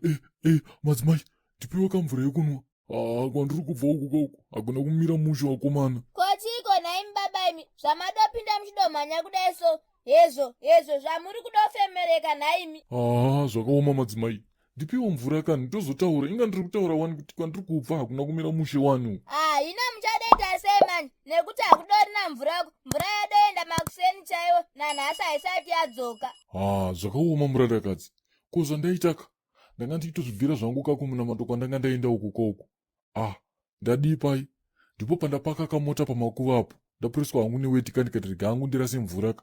Eh, eh, madzimai, ndipiwe kamvura yekunwa. Haa, kwandiri kubva uku kauku hakuna kumira mushe wakomana. Ko chiiko nhaimi baba imi zvamadopinda muchidomhanya kudai so hezvo hezvo zvamuri kudofemereka nhaimi. Haa, zvakaoma madzimai. Ndipiwo mvura kani tozotaura. Inga ndiri kutaura wani kuti kwandiri kubva hakuna kumira mushe wani. Ah, hino muchadoita sei manje nekuti hakudorina mvura uku. Mvura yadoenda makuseni chaiwo nanhasi haisati yadzoka. Haa, zvakaoma murandakadzi. Ko zvandaitaka? Ndanga ndichitozvibvira zvangu ka kumunamato kwandanga ndaenda uku kouku. Ah, ndadii pai? Ndipo pandapaka kamota pamakuva apo. Ndapuriswa hangu neweti ka ndikati rega hangu ndirase mvura ka.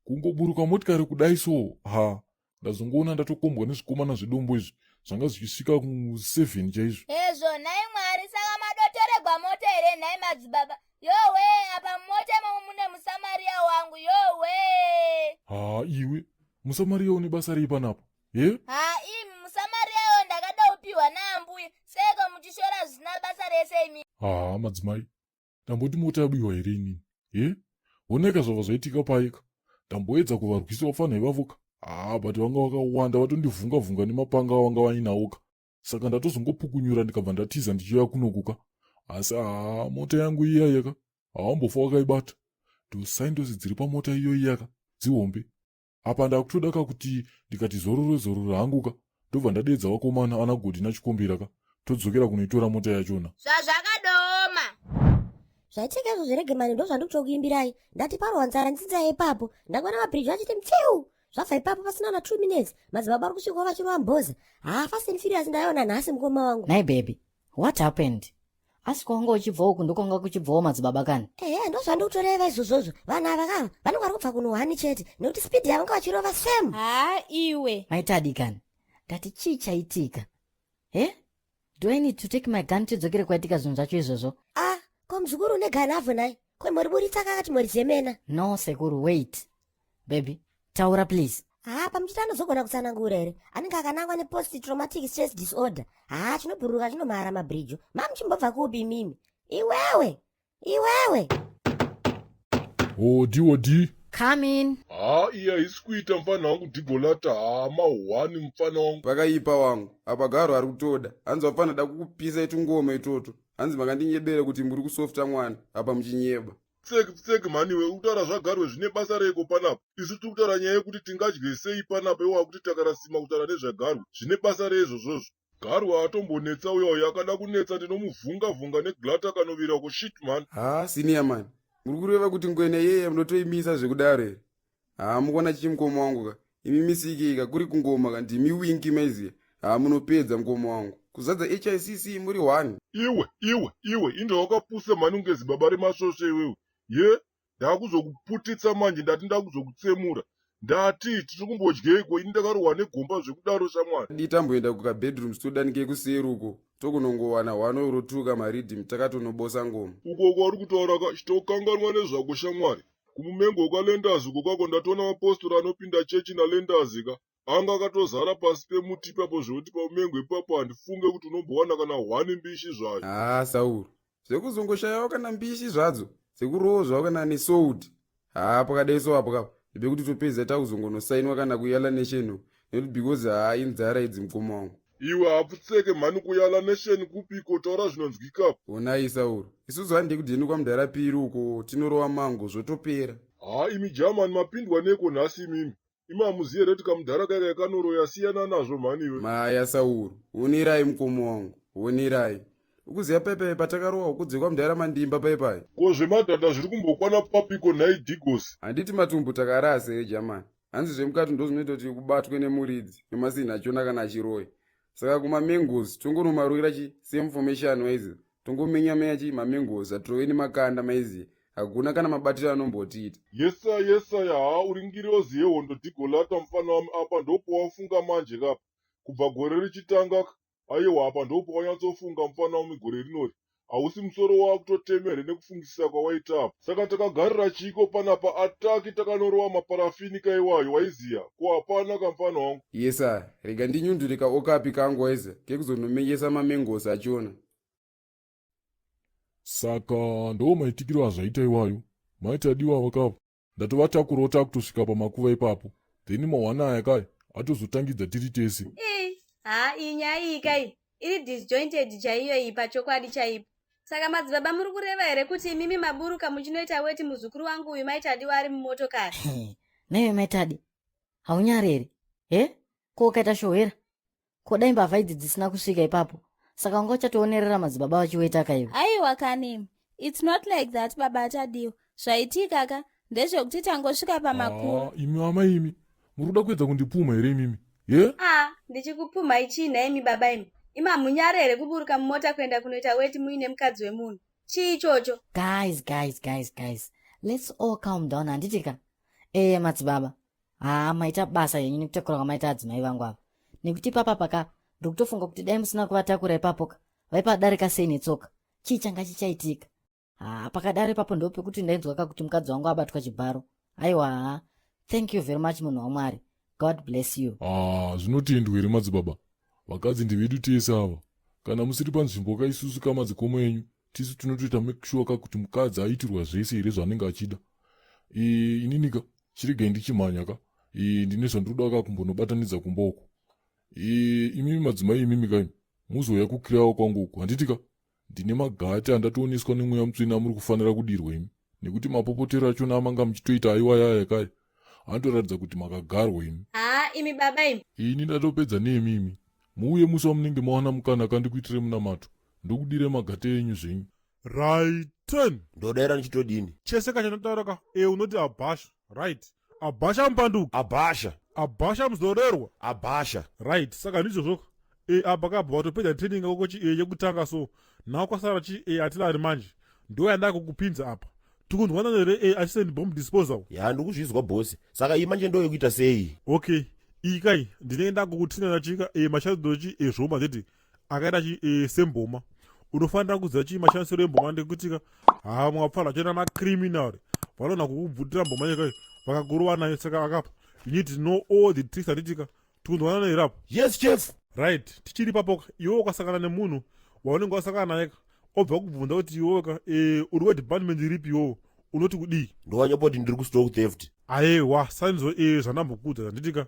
Kungoburuka motikari kudai so, ha, ndazongoona ndatokombwa nezvikomana zvedombo izvi zvanga zvichisvika ku7 chaizvo. Hezvo nhai Mwari, saka madotoregwa mota here nhai madzibaba? Yowe, apa mumota imomo mune muSamaria wangu, yowe. Ha, iwe, muSamaria une basa rei panapa? He? Ha, imi muSamaria yo ndakada kupiwa naambuya, seiko muchishora zvisina basa rese imi? Ha, madzimai, ndamboti mota yabiwa here inini? He? Honeka zvabva zvaitika paika. Ndamboedza kuvarwisa vapfanha ivavoka. Haa, but vanga vakawanda vatondivhunga vhunga nemapanga avanga vainawoka. Saka ndatozongopukunyura ndikabva ndatiza ndichiuya kunoku ka. Asi haa, mota yangu iya yaka. Hawambofa wakaibata. Ndosaindosi dziri pamota iyo iyaka. Dzihombe. Apa ndakutoda ka kuti ndikati zorore zorore hangu ka ndobva ndadeedza vakomana ana Godi naChikombera ka todzokera kunoitora mota yachona. Zvazvakadooma. Zvaitika izvo zveregemani ndozvandikutokuimbirai. Ndati parohwa nzara nzinza ipapo. Ndangona mabridge achiti mfiu. Zvabva ipapo pasina na 2 minutes madzibaba ari kusvikawo vachirova mboza. Haa Fast and Furious ndaiona nhasi mukoma wangu. Nhai baby, what happened? Asi kwawanga uchibva uku ndokwanga kuchibvawo madzibaba kani? Ehe, ndozvandikutoreva izvozvozvo. Vanhu ava kava vanenge vari kubva kunohani chete nekuti speed yavanga vachirova same. Haa iwe. Maitadi kani? Ndati chii chaitika? He? Do I need to take my gun tidzokere kwaitika zvinhu zvacho izvozvo? Ah, ko muzukuru une gun avho nhai? Ko moriburitsa kakati morizemena? No sekuru, wait. Baby, taura please. Haa pamuchiti anozogona kutsanangura here? Anenge akanangwa nepost traumatic stress disorder. Haa chinobhururuka chinomhara mabhirijo. Mamuchimbobva kupi imimi? Iwewe! Iwewe! Odi odi. Come in. Haa iyi haisi kuita mfana wangu Dhigolata haa mahwani mfana wangu. Pakaipa wangu apa garo ari kutoda hanzi vapfana da kukupisa itungoma itoto hanzi makandinyebera kuti muri kusofta mwana apa muchinyeba. Pfek pfek mhani iwe urikutaura zvagarwe zvine basa reiko panapa isu tiri kutaura nyaya yekuti tingadye sei panapa iwe wakuti takarasima kutaura nezvagarwe zvine basa rei izvozvozvo. Garwe atombonetsa uya uyu akada kunetsa ndinomuvhunga vhunga neglatt akanovira uko shit mhani. Haa senior man muri kureva kuti ngwena iyeye munotoimisa zvekudaro here haa mukuona chii mukoma wangu ka imi misike ka kuri kungoma ka ndimi winky maiziya haa munopedza mukoma wangu kuzadza hicc muri one. Iwe iwe iwe inda wakapusa mhani kunge zibaba remasvosve iwewe ye ndakuzokuputitsa manje ndati ndakuzokutsemura ndati tiri kumbodyeiko ini ndakarohwa negomba zvekudaro shamwari. Dii tamboenda kukabedrooms todanike kuseri uko tokunongowana one or two kamariddim takatonobosa ngoma. Uko kwauri kutaura ka chitokanganwa nezvako shamwari. Kumumengo kwaLenders uko kwako ndatoona mapostori anopinda chechi naLenders ka anga akatozara pasi pemuti ipapo zvekuti pamumengo ipapo handifunge kuti unombowana kana hwani mbishi zvayo. Haa Sauro zvekuzongoshayawo kana mbishi zvadzo dzekurozvawo kana nesouti haa pakadai so apo kapa ndepekuti topedza takuzongonosainwa kana kuyala nation uku nekuti because haa inzara idzi mukoma wangu. Iwe hapfutseke mhani kuyala nation kupiko taura zvinonzwika apa. Honai Sauro isusu handei kudheni kwamudhara Piri uko tinorova mango zvotopera. Haa imi German mapindwa neiko nhasi imimi. Imi hamuzivi here kuti kamudhara kaya kanoroya siyana nazvo mhani iwe. Maya Sauro onerai mukoma wangu onerai. Ukuziva paipai patakarowa huku dzekwamudhara Mandimba paipai. Ko zvemadhadha zviri kumbokwana papiko nhai Dhigosi. Handiti matumbu takarasa here German. Hanzi zvemukati ndozvinoita kuti kubatwe nemuridzi nemasinhi achona kana achiroya. Saka kuma mangoes tongonomarwira chi same formation waiziva. Tongomenya menya chi mamangoes atirove nemakanda maiziva. Hakuna kana mabatiro anombotiita. Yesaya yesaya haa uri ngirozi yehondo Dhigolata mfana wami apa ndopowafunga manje kapa kubva gore richitanga ka Ayewa apa ndopawanyatsofunga mufana wami gore rinori. Hausi musoro waakutotema here nekufungisisa kwawaita apa. Saka takagarira chiiko panapa ataki takanorova maparafini ka iwayo waiziya ko hapana ka mfana wangu. Yesa rega ndinyundure ka okapi kangu waiziya kekuzonomenyesa mamengos achona. Saka ndoo maitikiro azvaita iwayo. Mai Tadiwa vakava. Ndatovatakurawo takutosvika pamakuva ipapo. Then mahwana aya kaya atozotangidza tiri tese. Ii. Haa, iyi nyaya iyi kai iri disjointed chaiyo iyi pachokwadi chaipo. Saka madzibaba muri kureva here kuti imimi maburuka muchinoita weti muzukuru wangu uyu Maitadiwa ari mumotokari? Naiwe Maitadi, haunyari here? He? Ko ukaita shohwera? Ko dai mbavha idzi dzisina kusvika ipapo, saka wanga uchatoonerera madzibaba vachiweta kaiwe? Aiwa kanimi, it's not like that baba Tadiwa. Zvaitika ka ndezvekuti tangosvika pamakuru. Ah, imi amai imi, muri kuda kuedza kundipumha here imimi? Ye? Ah, ndichikupumhai chii nhaimi baba imi? Imi hamunyare here kuburuka mumota kuenda kunoita weti muine mukadzi wemunhu? Chii ichocho? Guys, guys, guys, guys, let's all calm down, handiti ka? Ee madzibaba, haa maita basa henyu nekutakura kwamaita adzimai vangu ava. Nekuti ipapa paka ndiri kutofunga kuti dai musina kuvatakura ipapo ka, vaipadarika sei netsoka? Chii changa chichaitika? Haa pakadaro ipapo ndo pekuti ndainzwa ka kuti mukadzi wangu abatwa chibharo. Aiwa haa, thank you very much munhu waMwari. God bless you. Ah, zvinotendwa here madzibaba? Vakadzi ndevedu tese ava. Kana musiri panzvimbo ka isusu ka madzikoma enyu, tisu tinotoita make sure ka kuti mukadzi aitirwa zvese here zvaanenge achida. E, inini ka, chiregai ndichimhanya ka. E, ndine zvandinoda ka kumbonobatanidza kumba uko. E, imimi madzimai imimi ka imi, muzouya kukirawa kwangu uku, handiti ka? Ndine magate andatooneswa nemweya mutsvene amuri kufanira kudirwa imi, nekuti mapopotero achona amanga muchitoita aiwaya aya kare anotoratidza kuti makagarwa imi. Haa imi baba imi. Ini ndatopedza nemi imi. Muuye musi wamunenge mawana mukana kandikuitire munamato, ndokudire magate enyu zvenyu. Right turn. Ndodaira ndichitodini? Chese kachanotaura ka e unoti abhasha. Right. Abhasha mupanduki. Abhasha. Abhasha muzorerwa. Abhasha. Right. Saka ndizvozvo e apa kabva watopedza training yako chi e yekutanga so now kwasara chi e atilari manje ndo yandaka kukupinza apa tikunzwana here e assistant bomb disposal. Ya ndikuzvizwa boss. Saka iyi manje ndo yekuita sei? Okay. Iyi kai ndinenge ndakukutraina chika e mashandiro chi e zvoma nditi akaita chi e semboma unofanira kuziva chii mashandisiro emboma ndekutika haa mwapfana chena macriminal vanogona kukubvutira mboma nyika vakakurova nayo saka akapa you need to know all the tricks anditika tikunzwanana here apo? Yes chef. Right, tichiri ipapo iwe ukasangana nemunhu waunenge wasangana naye obva kubvunza kuti iweka e, uri wedepartment ripi iwowo unoti kudii? Ndowanyapa kuti ndiri kustock theft. Ayewa sanizvo e zvandambokuudza zvanditika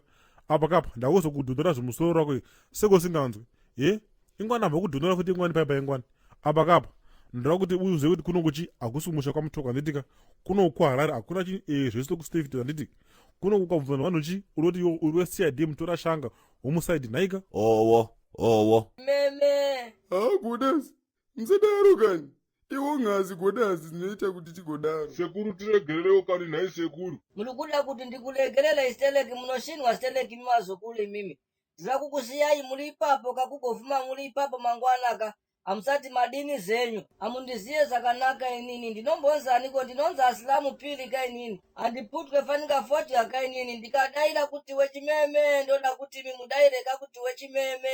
apa kapa ndakuzokudhonora zvimusoro rako seko usinganzwi ye ingwani ambokudhonora futi ingwani paipa ingwani apa kapa ndoda kuti uzive kuti kuno kuchi hakusi kumusha kwamutoka handitika kuno kuharare hakuna chi e, zvestock theft handitika kuno kukabvunza vanhu chi unoti iwe uri weCID mutora shanga homicide nhaika. Owo owo. Meme. Haa godas musadaro kani iwo ngazi godas dzinoita kuti tigodaro. Sekuru tiregererewo kani nhai sekuru. Muri kuda kuti ndikulegerere Steleki munoshinwa Steleki imi vazukuru imimi. Ndinoda kukusiyai muri ipapo ka kugofuma muri ipapo mangwana ka. Hamusati madini zvenyu. Hamundiziye zvakanaka inini. Ndinombonzi aniko ndinonzi Asilamu Pili ka inini. Handiputwe fanika fodya ka inini. Ndikadaira kuti wechimeme ndoda kuti imi mudaire ka kuti wechimeme.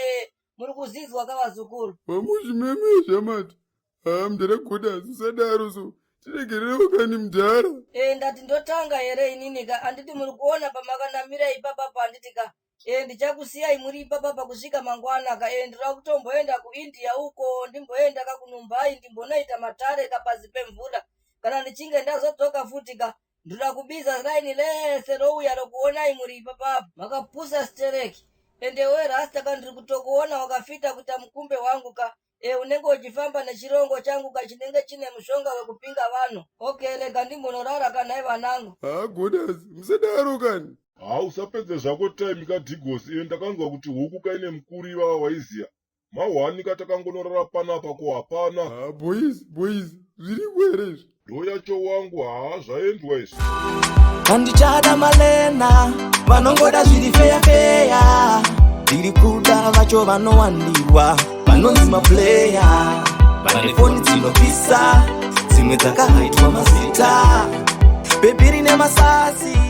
Muri kuzvinzwa ka vazukuru. Mamuchimeme shamati. Haa mudhara Godas usadaro so. Tiregererewo kani mudhara. E ndati ndotanga here inini ka handiti muri kuona pamakanamira ipapapa handiti ka e ndichakusiyai muri ipapapa kusvika mangwana ka e ndinoda kutomboenda kuIndia uko ndimboenda ka kuMumbai ndimbonoita matare ka pasi pemvura kana ndichinge ndazodzoka futi ka ndoda kubiza raini rese rouya rokuonai muri ipapapa makapusa stereki ende we rasta ka ndiri kutokuona wakafita kuita mukumbe wangu ka e unenge uchifamba nechirongo changu ka chinenge chine mushonga wekupinga vanhu. Okay rega ndimbonorara kanhai vanangu. Haa Godas musadaro kani. Haa usapedze zvako time ka Dhigos iwe ndakanzwa kuti huku kaine mukuru ivava waiziya mahwani ka takangonorara panapa ko hapana. Haa boys boys zviriko here izvi. Ndo yacho wangu haa zvaendwa izvi. Handichada malena vanongoda zviri feya feya, ndiri kuda vacho vanowandirwa vanonzi maplayer, vane foni dzinopisa dzimwe dzakahaitwa mazita, bhebhi rine masasi.